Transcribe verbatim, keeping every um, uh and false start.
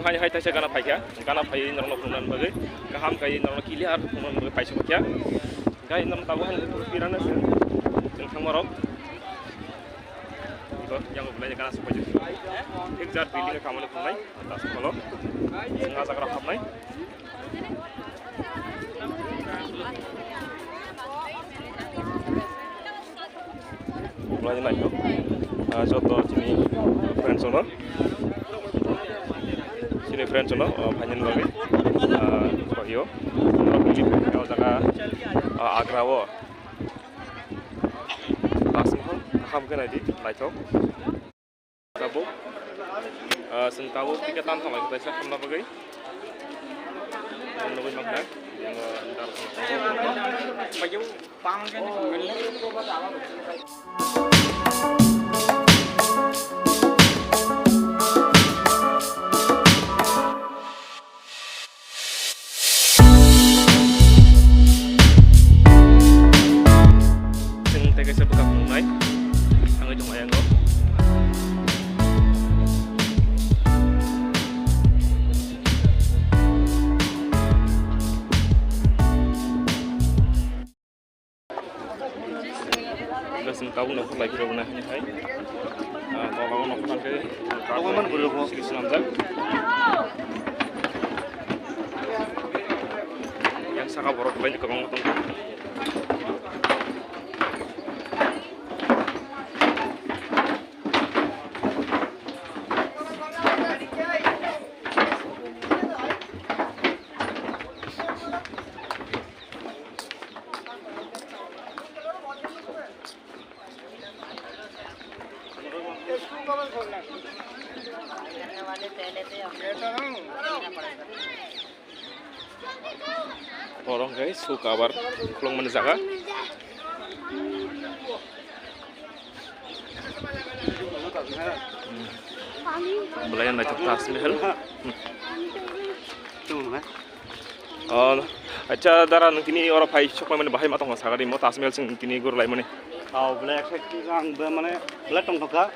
Hai hai taisa gana phaikha, gana phaiwi norokno phunukna bagwi, kaham kaiwi norokno clear phunukna bagwi paisa phaikha. Gai norok tabuk hai pirana se, chwng thangmarok. Iko yang belai gana se paisa. Ek jar building khamani phunuknai, tas kholo. Chwng ah jaga rok hapnai. Belai naithok. Ah, joto chini friends ono. Chini friends ono, ah, phainani bagwi, ah, koyo. O jaga, ah, Agra o. Taj Mahal, kaham khe naidi, naithok. Tabuk, ah, chwng tabuk ticket tang tong lai kaisa hamna bagwi. Ang nugwi mankha, yang, ah, Chwng tei kaisa bwkhak nuknai thangwi tong ayang o. Hwnkhe chwng tabuk nokha bai phirogwi nai hai. Ah, tola o nokha khe sri swnamjak. Yang saka borok belai kwbangma tongo. Oro hwnkhe suka abar khulukmani jaga. Belai naithok Taj Mahal. Oh, acha dara, nwng tini oro phai sokmani bahai ma tongkha, sagari mo Taj Mahal chwng tini gurlaimani. Oh, belai excited ang be mane belai tongthokha.